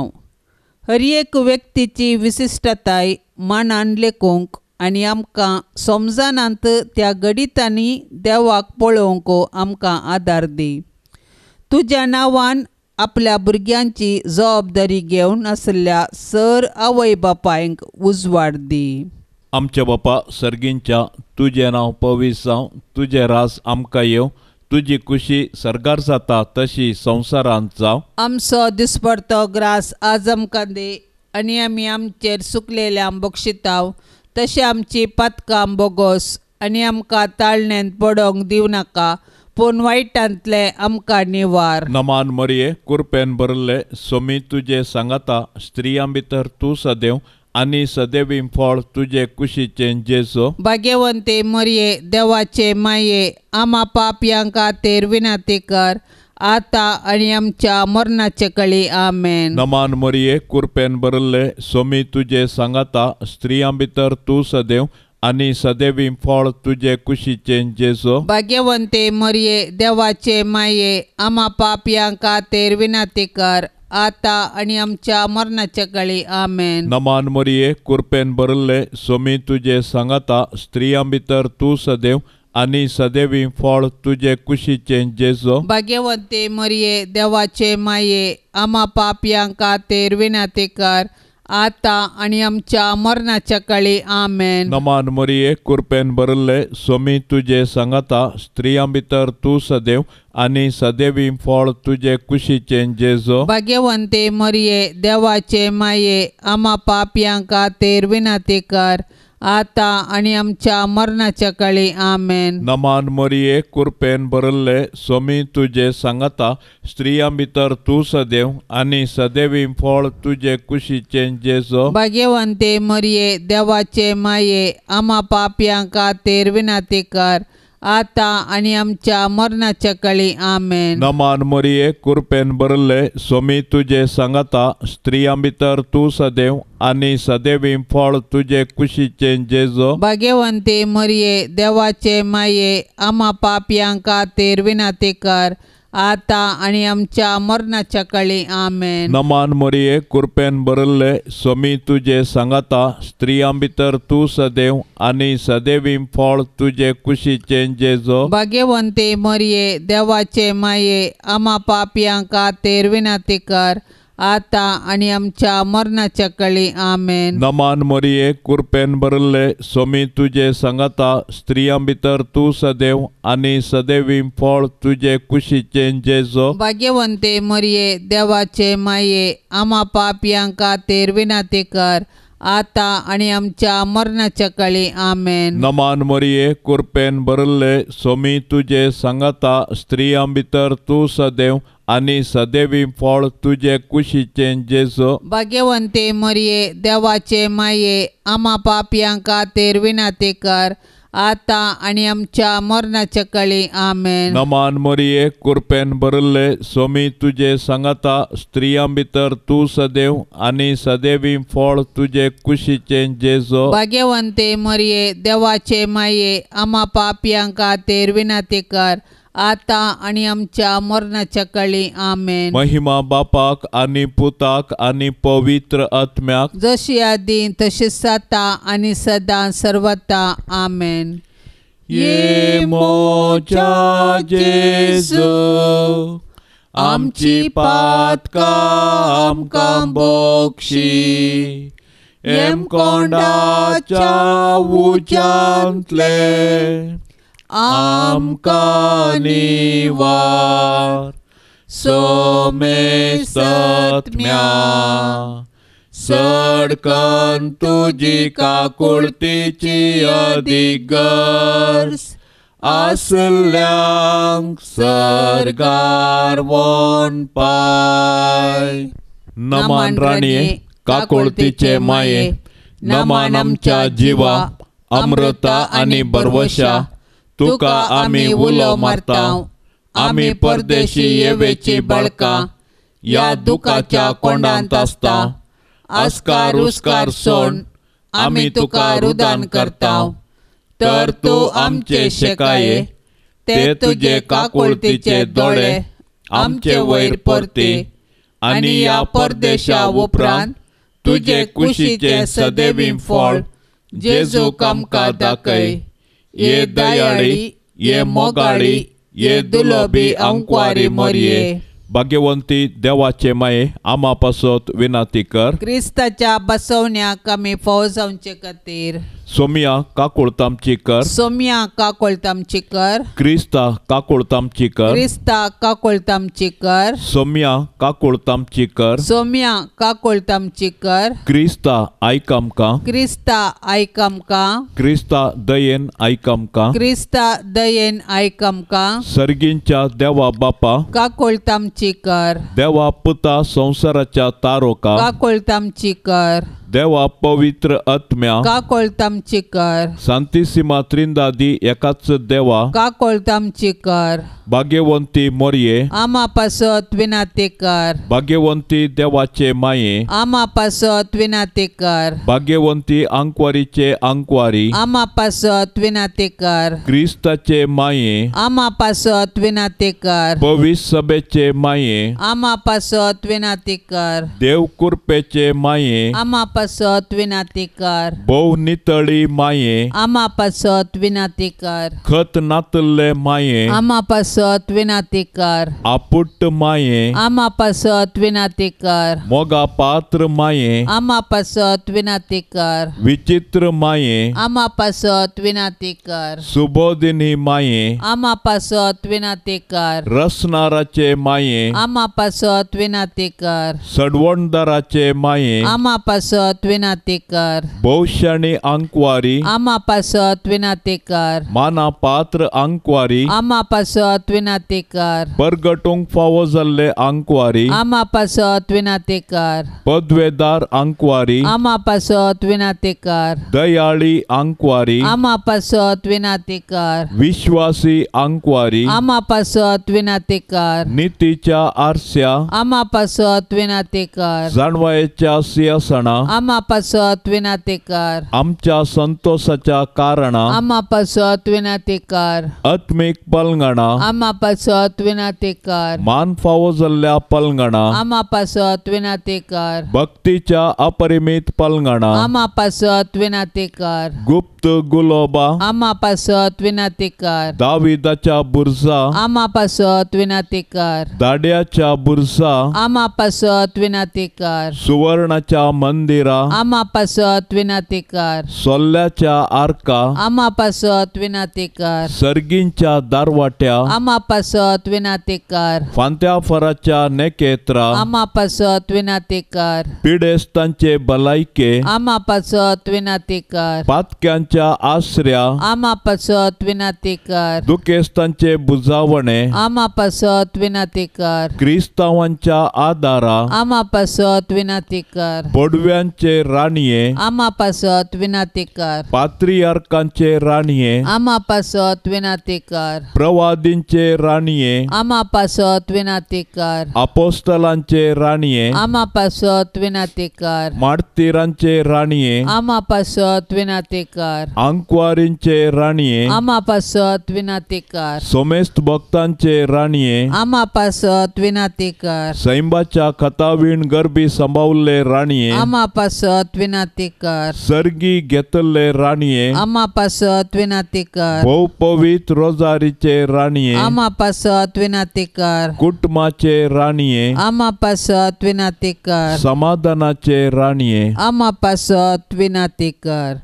Speaker 2: हर एक व्यक्तीची विशिश्टताय मानान लेखूंक आनी आमकां समजनात त्या घडितांनी देवाक पळोवंक आमकां आदार दी. तुज्या नांवान आपल्या भुरग्यांची जबाबदारी घेवन आशिल्ल्या सर आवय बापायंक उजवाड दी.
Speaker 3: आमच्या बापा सर्गींच्या, तुजें नांव पवित्र जावं, तुजें राज आमकां येवं, तुजी खुशी सर्गार जाता तशी संवसारांत जावं.
Speaker 2: आमचो दिसपडतो ग्रास आज आमकां दी आनी आमी आमचेर सुकलेल्यांक बक्षिताव तशें आमची पातकां बोगोस आनी आमकां ताळण्यांत पडोंक दिवं नाका पूण वायटांतलें आमकां निवार.
Speaker 3: नमान मरिये, कुरपेन भरिल्ले, सोमी तुजे सांगाता, स्त्रियां भितर तूं सदैव आनी सदैवी फळ तुजे कुशीचें जेजू.
Speaker 2: भाग्यवंते मरिये, देवाचे माये, आमा पापयां खातीर विनंती कर आतां आनी आमच्या मरणाचे कळी. आमेन.
Speaker 3: नमान मरिये, कुरपेन भरिल्ले, सोमी तुजे सांगाता, स्त्रियां भितर तूं सदैव आनी सदैवी फळ तुजे कुशीचें जेजू.
Speaker 2: भाग्यवंते मरिये, देवाचे माये, आमा पापयां खातीर विनंती कर आतां आनी आमच्या मरणाचे कळी. आमेन.
Speaker 3: नमान मरिये, कुरपेन भरिल्ले, सोमी तुजे सांगाता, स्त्रियां भितर तूं सदैव आनी सदैवी फळ तुजे कुशीचें जेजू.
Speaker 2: भाग्यवंते मरिये, देवाचे माये, आमा पापयां खातीर विनंती कर आतां आनी आमच्या मरणाच्या कळी. आमेन.
Speaker 3: नमान मरिये, कुरपेन भरिल्ले, सोमी तुजे सांगाता, स्त्रियां भितर तूं सदैव आनी सदैवी फळ तुजे कुशीचें जेजू.
Speaker 2: भाग्यवंते मरिये, देवाचे माये, आमा पापयां खातीर विनंती कर आतां आनी आमच्या मरणाच्या कळी. आमेन.
Speaker 3: नमान मरिये, कुरपेन भरिल्ले, सोमी तुजे सांगाता, स्त्रियां भितर तूं सदैव आनी सदैवी फळ तुजे कुशीचें जेजू.
Speaker 2: भाग्यवंते मरिये, देवाचे माये, आमा पापयां खातीर विनंती कर आतां आनी आमच्या मरणाच्या कळी. आमेन.
Speaker 3: नमान मरिये, कुरपेन भरिल्ले, सोमी तुजे सांगाता, स्त्रियां भितर तूं सदैव आनी सदैवी फळ तुजे कुशीचें जेजू.
Speaker 2: भाग्यवंते मरिये, देवाचे माये, आमा पापयां खातीर विनंती कर आतां आनी आमच्या मरणाच्या कळी. आमेन.
Speaker 3: नमान मरिये, कुरपेन भरिल्ले, सोमी तुजे सांगाता, स्त्रियां भितर तूं सदैव आनी सदैवी फळ तुजे कुशीचें जेजू.
Speaker 2: भाग्यवंते मरिये, देवाचे माये, आमा पापयां खातीर विनंती कर आतां आनी आमच्या मरणाच्या कळी. आमेन.
Speaker 3: नमान मरिये, कुरपेन भरिल्ले, सोमी तुजे सांगाता, स्त्रियां भितर तूं सदैव आनी सदैवी फळ तुजे कुशीचें जेजू.
Speaker 2: भाग्यवंते मरिये, देवाचे माये, आमा पापयां खातीर विनंती कर आतां आनी आमच्या मरणाच्या कळी. आमेन.
Speaker 3: नमान मरिये, कुरपेन भरिल्ले, सोमी तुजे सांगाता, स्त्रियां भितर तूं सदैव आनी सदैवी फळ तुजे कुशीचें जेजू.
Speaker 2: भाग्यवंते मरिये, देवाचे माये, आमा पापयां खातीर विनंती कर आतां आनी आमच्या मरणाच्या कळी. आमेन.
Speaker 3: नमान मरिये, कुरपेन भरिल्ले, सोमी तुजे सांगाता, स्त्रियां भितर तूं सदैव आनी सदैवी फळ तुजे कुशीचें जेजू.
Speaker 2: भाग्यवंते मरिये, देवाचे माये, आमा पापयां खातीर विनंती कर आतां आनी आमच्या मरणाच्या कळी. आमेन.
Speaker 3: महिमा बापाक आनी पुताक आनी पवित्र आत्म्याक,
Speaker 2: जशी आदी तशी आतां आनी सदां सर्वता. आमेन.
Speaker 3: ये मोच्या जेजू, आमची पातकां आमकां बक्षी, हेमकोंडाच्या उज्यांतले आमकां निवार. सोमेसत्म्या सडकन तुजी काकुळतीची अदीक गरज आसल्यांक सर्गार वोन पाय. नमान राणये, काकुळतीचे माये, नमान आमच्या जिवा, अमृता आनी बरवशा, तुका आमी उलो मारता. आमी परदेशी येवेची बळकां ह्या दुखाच्या कोंडांत आसता. आस्कार उस्कार सोड आमी तुका रुदान करता, तर तूं आमचे शेकाये, ते तुजे काकुळतीचे दोळे आमचे वयर परती आनी ह्या परदेशा उपरांत तुजे कुशीचे सदैवी फळ जेजूक आमकां दाखय. ये दयाळी, ये मोगाळी, ये दुलोबी अंकवारी मरिये, भाग्यवंती देवाचे माये, आमा पासत विनंती कर.
Speaker 2: क्रिस्ताच्या बसवण्याक आमी फौज जावचे खातीर.
Speaker 3: सोमिया काकुळतामची कर.
Speaker 2: सोमिया काकुळतामची कर.
Speaker 3: क्रिस्ता काकुळतामची कर.
Speaker 2: क्रिस्ता काकुळतामची कर.
Speaker 3: सोमिया काकुळतामची कर.
Speaker 2: सोमिया काकुळतामची कर.
Speaker 3: क्रिस्ता आयक आमकां.
Speaker 2: क्रिस्ता आयक आमकां.
Speaker 3: क्रिस्ता दयेन आयक आमकां.
Speaker 2: क्रिस्ता दयेन आयक आमकां.
Speaker 3: सर्गींच्या देवा बापा
Speaker 2: काकुळतामची कर.
Speaker 3: देवा पुता संवसाराच्या तारोका
Speaker 2: काकुळतामची कर.
Speaker 3: देवा पवित्र आत्म्या
Speaker 2: काकुळतामची कर.
Speaker 3: सांतिसिमा त्रिंदादी एकाच देवा
Speaker 2: काकुळतामची कर.
Speaker 3: भाग्यवंती मोरये
Speaker 2: आमा पासत विनाती कर.
Speaker 3: भाग्यवंती देवाचे माये
Speaker 2: आमा पासत विनाती कर.
Speaker 3: भाग्यवंती आंकवारीचे आंकवारी
Speaker 2: आमा पासत विनाती कर.
Speaker 3: क्रिस्ताचे माये
Speaker 2: आमा पासत विनाती कर.
Speaker 3: पवित्र सभेचे माये
Speaker 2: आमा पासत विनाती कर.
Speaker 3: देव कुरपेचे माये
Speaker 2: आमा पासत विनाती कर.
Speaker 3: भोव नितळी माये
Speaker 2: आमा पासत विनाती कर.
Speaker 3: खत नातल्ले माये
Speaker 2: आमा पासत विनाती कर.
Speaker 3: आपुट्ट माये
Speaker 2: आमा पासत विनाती कर.
Speaker 3: मोगा पात्र माये
Speaker 2: आमा पासत विनाती कर.
Speaker 3: विचित्र माये
Speaker 2: आमा पासत विनाती कर.
Speaker 3: सुबोधिनी माये
Speaker 2: आमा पासत विनाती कर.
Speaker 3: रसनाराचे माये
Speaker 2: आमा पासत विनाती कर.
Speaker 3: सडवणदाराचे माये
Speaker 2: आमा पासत विनाती कर.
Speaker 3: भोवशाणी आंकवारी
Speaker 2: आमा पासत विनाती कर.
Speaker 3: माना पात्र आंकवारी
Speaker 2: आमा पासत विनाती कर.
Speaker 3: परगटूंक फावो जाल्ले आंकवारी
Speaker 2: आमा पासत विनाती कर.
Speaker 3: पदवेदार आंकवारी
Speaker 2: आमा पासत विनाती कर.
Speaker 3: दयाळी आंकवारी
Speaker 2: आमा पासत विनाती कर.
Speaker 3: विश्वासी आंकवारी
Speaker 2: आमा पासत विनाती कर.
Speaker 3: नितीच्या आरस्या
Speaker 2: आमा पासत विनाती कर.
Speaker 3: जाणवायेच्या सिंहासना
Speaker 2: आमा पासत विनाती कर.
Speaker 3: आमच्या संतोषाच्या कारणा
Speaker 2: आमा पासत विनाती कर.
Speaker 3: आत्मीक पलंगणा
Speaker 2: आमा पासत विनाती कर.
Speaker 3: मान फावो जाल्ल्या पलंगणा
Speaker 2: आमा पासत विनाती कर.
Speaker 3: भक्तीच्या अपरिमित पलंगणा
Speaker 2: आमा पासत विनाती कर.
Speaker 3: गुप्त गुलोबा
Speaker 2: आमा पासत विनाती कर.
Speaker 3: दाविदाच्या बुरजा
Speaker 2: आमा पासत विनाती कर.
Speaker 3: दाड्याच्या बुरजा
Speaker 2: आमा पासत विनाती कर.
Speaker 3: सुवर्णाच्या मंदिरा
Speaker 2: आमा पासत विनाती कर.
Speaker 3: सोल्ल्याच्या आर्का
Speaker 2: आमा पासत विनाती कर.
Speaker 3: सर्गींच्या दारवाट्या
Speaker 2: आमा पासत विनाती कर.
Speaker 3: फांत्या फराच्या नेकेत्रा
Speaker 2: आमा पासत विनाती कर.
Speaker 3: पिडेस्तांचे भलायके
Speaker 2: आमा पासत विनाती कर.
Speaker 3: पातक्यांच्या आसऱ्या
Speaker 2: आमा पासत विनाती कर.
Speaker 3: दुखेस्तांचे बुजावणे
Speaker 2: आमा पासत विनाती कर.
Speaker 3: क्रिस्तावांच्या आदारा
Speaker 2: आमा पासत विनाती कर.
Speaker 3: बडव्यांचे राणये
Speaker 2: आमा पासत विनाती कर.
Speaker 3: पात्रियार्कांचे राणये
Speaker 2: आमा पासत विनाती कर.
Speaker 3: प्रवादींचे राणये
Speaker 2: आमा पासत विनाती कर.
Speaker 3: अपोस्तलांचे राणये
Speaker 2: आमा पासत विनाती कर.
Speaker 3: मार्तीरांचे राणये
Speaker 2: आमा पासत विनाती कर.
Speaker 3: आंकवारींचे राणये
Speaker 2: आमा पासत विनाती कर.
Speaker 3: सोमेस्त भक्तांचे राणये
Speaker 2: आमा पासत विनाती कर.
Speaker 3: सैंबाच्या खतावीण गर्भी सांबावल्ले राणये
Speaker 2: आमा पासत विनाती कर.
Speaker 3: सर्गी घेतल्ले राणये
Speaker 2: आमा पासत विनाती कर.
Speaker 3: भोव पवित्र रोजारीचे राणये
Speaker 2: आमा पासत विनाती कर.
Speaker 3: कुटुंबाचे राणये
Speaker 2: आमा पासत विनाती कर.
Speaker 3: समाधानाचे राणये
Speaker 2: आमा पासत विनाती कर.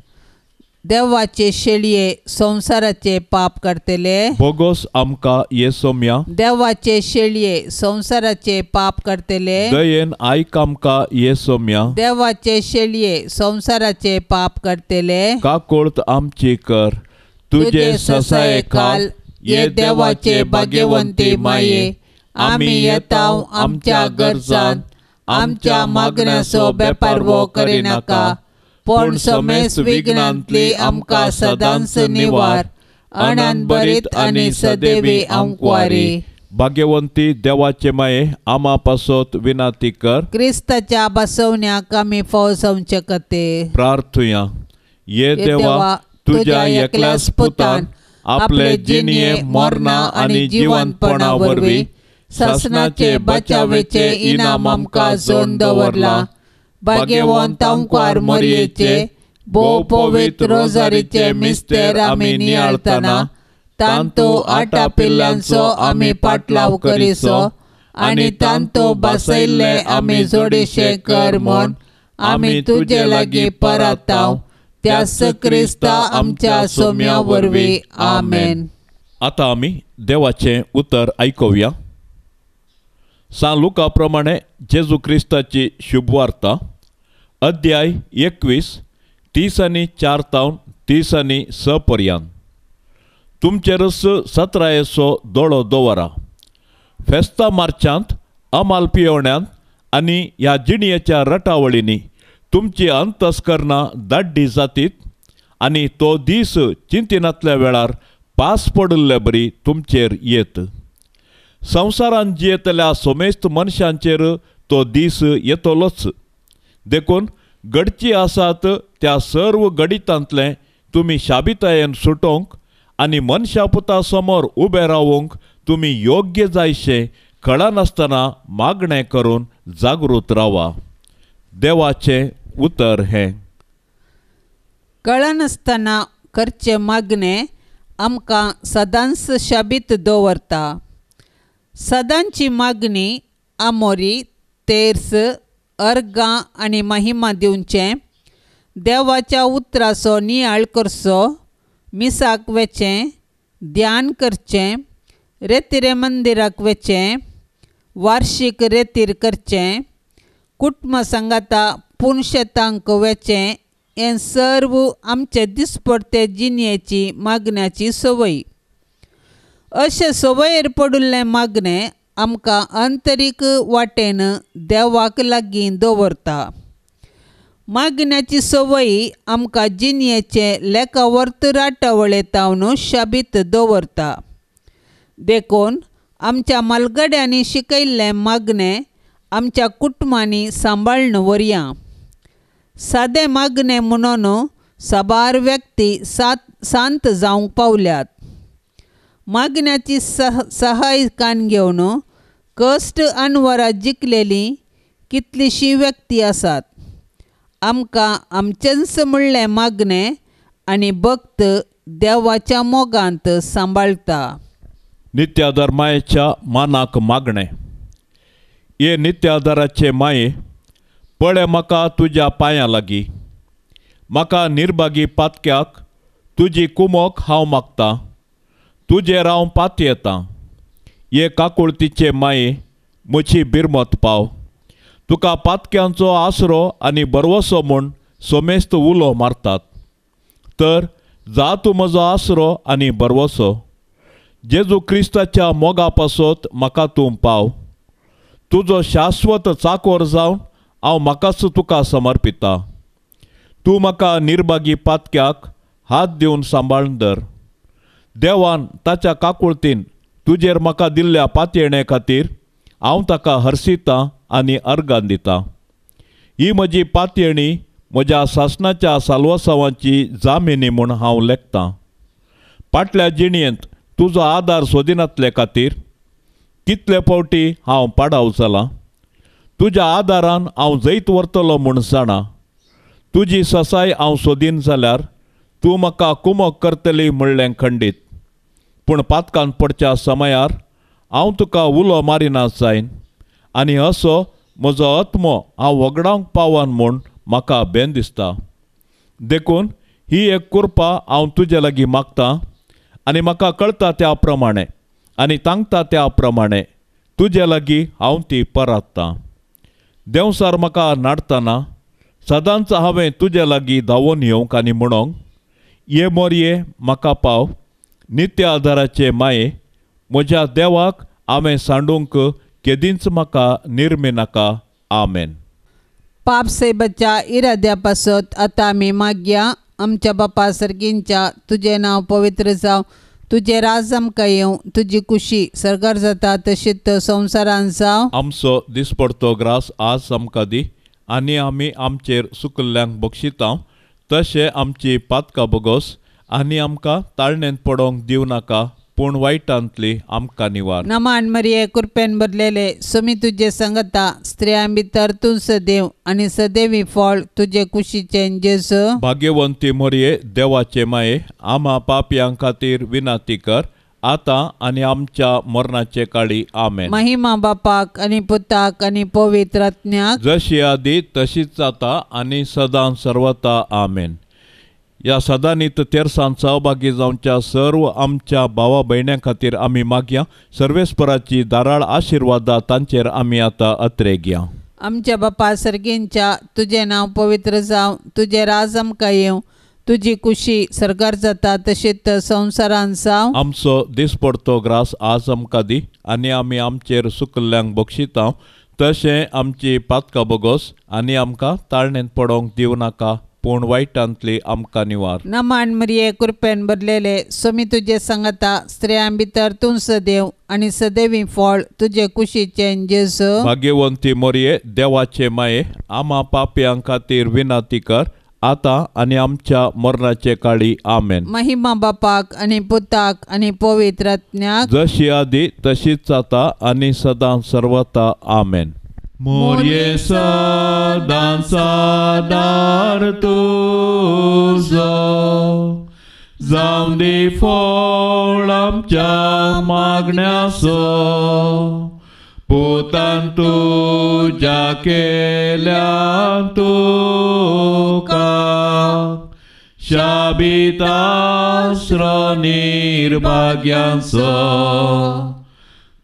Speaker 2: देवाचे शेळये संवसाराचे पाप करतले
Speaker 3: बोगोस आमकां ये सोम्या.
Speaker 2: देवाचे शेळये संवसाराचे पाप करतले
Speaker 3: दयेन आयक आमकां ये सोम्या.
Speaker 2: देवाचे शेळये संवसाराचे पाप करतले
Speaker 3: काकोळत आमची कर. तुझे ससाये खाल ये देवाचे भाग्यवंती माये
Speaker 2: आमी येताव आमच्या गरजान आमच्या मागण्याचो बेपारवो करिनाका पूण समेस्त विघ्नांतली आमकां सदांच निवार. अनंत बरीत आनी सदैवी आंकवारी.
Speaker 3: भाग्यवंती देवाचे माये आमा पासत विनाती कर.
Speaker 2: क्रिस्ताच्या बसवण्याक आमी फाव जावचे खातीर
Speaker 3: प्रार्थुया. ये देवा तुझ्या एकल्याच पुतान आपले जिणये मरणा आनी जिवंतपणा वरवीं सासणाचे बचावेचे इनाम आमकां जोडून दवरलां. भाग्यवंत आंकवार मोरयेचे भोव पवित्र रोजारीचे मिस्तेर आमी नियाळतना तांतू आटा पिल्ल्यांचो आमी पाटलाव करिसो आनी तांतू बसयल्ले आमी जोडीशे कर म्हूण आमी तुजे लागीं परताव.
Speaker 2: त्याच क्रिस्ता आमच्या सोम्या वरवीं. आमेन.
Speaker 3: आतां आमी देवाचें उतर आयकुया. सान लुका प्रमाणे जेजू क्रिस्ताची शुभवार्ता, अध्याय 21, 34 तावन 36 पर्यंत. तुमचेरच सतरायेचो दोळो दवरा. फेस्ता मार्चांत, अमाल पियोवण्यांत आनी ह्या जिणयेच्या रटावळींनी तुमची अंतस्करणां दाड्डी जातीत आनी तो दीस चिंतिनातल्या वेळार पास पडिल्ले बरी तुमचेर येत. संवसारांत जियेतल्या सोमेस्त मनशांचेर तो दीस येतलोच. देखून घडची आसात त्या सर्व घडितांतलें तुमी शाबितायेन सुटोवंक आनी मनशा पुता समोर उबे रावूंक तुमी योग्य जायशें कळनासतना मागणें करून जागृत रावा. देवाचें उतर हें.
Speaker 2: कळनासतना करचें मागणें आमकां सदांच शाबीत दवरता. सदांची मागणी आमोरी, तेर्स, अर्गां आनी महिमा दिवचें, देवाच्या उतराचो नियाळ करचो, मिसाक वेचें, ध्यान करचें, रेतिरे मंदिराक वेचें, वार्षिक रेतीर करचें, कुटुंब सांगाता पुनशेतांक वेचें, हें सर्व आमचे दिसपडते जिणयेची मागण्याची संवय. अशें संवयेर पडिल्लें मागणें आमकां अंतरीक वाटेन देवाक लागीं दवरता. मागण्याची संवय आमकां जिणयेचे लेखावर्त राटावळेतावन शाबीत दवरता. देखून आमच्या मालगड्यांनी शिकयल्लें मागणें आमच्या कुटुंबांनी सांबाळून व्हरया. सादें मागणें म्हणून साबार व्यक्ती शांत जावंक पावल्यात. मागण्याची सहाय कान घेवन कश्ट अनवरां जिखलेली कितलीशी व्यक्ती आसात. आमकां आमचेंच म्हणलें मागणें आनी भक्त देवाच्या मोगांत सांबाळटा.
Speaker 3: नित्याधार मायेच्या मानाक मागणें. हे नित्याधाराचे माये, पळय म्हाका तुज्या पांयां लागीं, म्हाका निर्भागी पातक्याक तुजी कुमोक हांव मागतां, तुजेर हांव पातयेतां. हे काकुळतीचे माये, म्हजी बिरमत पाव. तुका पातक्यांचो आसरो आनी बरवसो म्हूण सोमेस्त उलो मारतात, तर जा तूं म्हजो आसरो आनी बरवसो. जेजू क्रिस्ताच्या मोगा पासत म्हाका तूं पाव. तुजो शाश्वत चाकोर जावन हांव म्हाकाच तुका समर्पिता. तूं म्हाका निर्भागी पातक्याक हात दिवन सांबाळून धर. देवान ताच्या काकुळतीन तुजेर म्हाका दिल्ल्या पातयेणे खातीर हांव ताका हर्शितां आनी अर्गां दितां. ही म्हजी पातयेणी म्हज्या सासणाच्या साल्वासावांची जामिनी म्हूण हांव लेखतां. फाटल्या जिणयेंत तुजो आदार सोदिनातले खातीर कितले फावटी हांव पाडाव जालां. तुज्या आदारान हांव जैत व्हरतलो म्हूण जाणा. तुजी ससाय हांव सोदीन जाल्यार तूं म्हाका कुमक करतली म्हणलें खंडीत. पूण पातकान पडच्या समयार हांव तुका उलो मारिना जायन आनी असो म्हजो आत्मो हांव वगडावंक पावन म्हूण म्हाका बेन दिसता. देखून ही एक कृपा हांव तुजे लागीं मागतां आनी म्हाका कळटा त्या प्रमाणे आनी तांकता त्या प्रमाणे तुजे लागीं हांव ती परात्तां. देंवसार म्हाका नाडतना सदांच हांवें तुजे लागीं धांवून येवंक आनी म्हणोंक, ये मोरये म्हाका पाव. नित्य आदाराचे माये, म्हज्या देवाक हांवें सांडूंक केदींच म्हाका निर्मी नाका. आमेन.
Speaker 2: पाप सायबाच्या इराद्या पासत आतां आमी मागया. आमच्या बापा सर्गींच्या, तुजें नांव पवित्र जावं, तुजें राज आमकां येवं, तुजी कुशी सर्गार जाता तशीच संवसारांत जावं.
Speaker 3: आमचो दिसपडतो ग्रास आज आमकां दी आनी आमी आमचेर सुकल्ल्यांक बक्षिता तशें आमची पातकां बोगोस आनी आमकां ताळणेंत पडोवंक दिवं नाका, पूण वायटांतली आमकां निवार.
Speaker 2: नमान मरिये, कृपेन भरलेले, सुमी तुजे संगता, स्त्रियां भितर तूं सदैव आनी सदैवी फळ तुजे कुशीचें जेजू.
Speaker 3: भाग्यवंती मरिये, देवाचे माये, आमा पापयां खातीर विनंती कर आतां आनी आमच्या मरणाचे काळी. आमेन.
Speaker 2: महिमा बापाक आनी पुताक आनी पवित्र आत्म्याक,
Speaker 3: जशी आदी तशीच जाता आनी सदां सर्वता. आमेन. ह्या सदांनीत तेरसान सहभागी जावच्या सर्व आमच्या भावा भयण्यां खातीर आमी मागया. सर्वेस्पराची दाराळ आशिर्वादा तांचेर आमी आतां अत्रेगया.
Speaker 2: आमच्या बापा सर्गींच्या तुजें नांव पवित्र जावं, तुजें राज आमकां येवं, तुजी कुशी सरकार जाता तशीच संवसारान जावं.
Speaker 3: आमचो दिसपडतो ग्रास आज आमकां दी आनी आमी आमचेर सुकल्ल्यांक बक्षिता तशें आमची पातकां बोगोस आनी आमकां ताळणेंत पडोवंक दिवं नाका, पूण वायटांतली आमकां निवार.
Speaker 2: नमान मरिये, कृपेन भरलेले, स्वामी तुजे सांगता, स्त्रियां भितर तूं सदैव आनी सदैवी फळ तुजे कुशीचें जेजू.
Speaker 3: भाग्यवंती मोरये, देवाचे माये, आमा पापयां खातीर विनंती कर आतां आनी आमच्या मरणाचे काळी. आमेन.
Speaker 2: महिमा बापाक आनी पुताक आनी पवित्र आत्म्याक,
Speaker 3: जशी आदी तशीच आतां आनी सदां सर्वता. आमेन. मोरये सदां सादार तुजो जावं दी फळ आमच्या मागण्याचो, पुतान तुज्या केल्या तुका शाबीत आसरो निर्भाग्यांचो,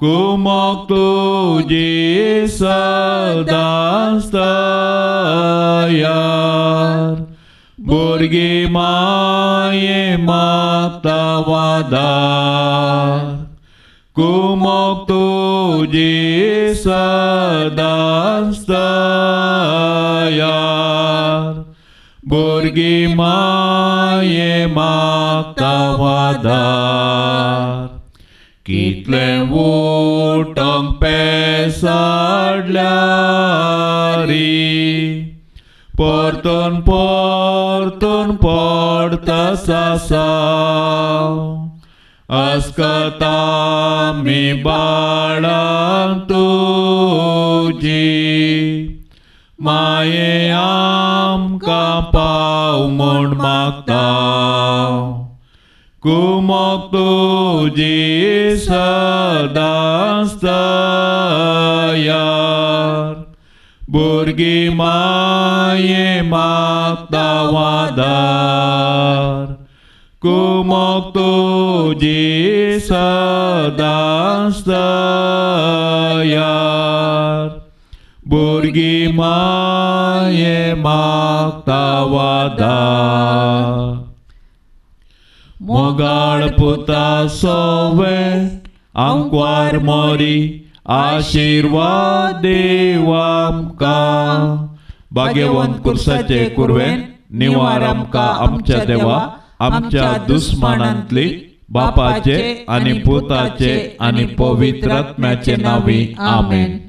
Speaker 3: कुमोक तुजी सदांच तयार, भुरगीं माये मागता वादार, कुमोक तुजी सदांच तयार, भुरगीं माये मागता वादार. कितलें उठोंक पेसाडल्यारी परतून परतून पडता सासाव, अस्कता मी बाळां तुजी माये आमकां पाव म्हूण मागता, कुमोक तुजी सदांच तयार, भुरगीं माये मागता वादार, कुमोक तुजी सदांच तयार, भुरगीं माये मागता वादार. मोगाळ पुता सोवे आंकवार मोरी आशिर्वाद देव आमकां, भाग्यवंत कुर्साचे कुरवेन निवार आमकां आमच्या देवा, आमच्या दुस्मानांतली बापाचे आनी पुताचे आनी पवित्र आत्म्याचे नांवी. आमेन.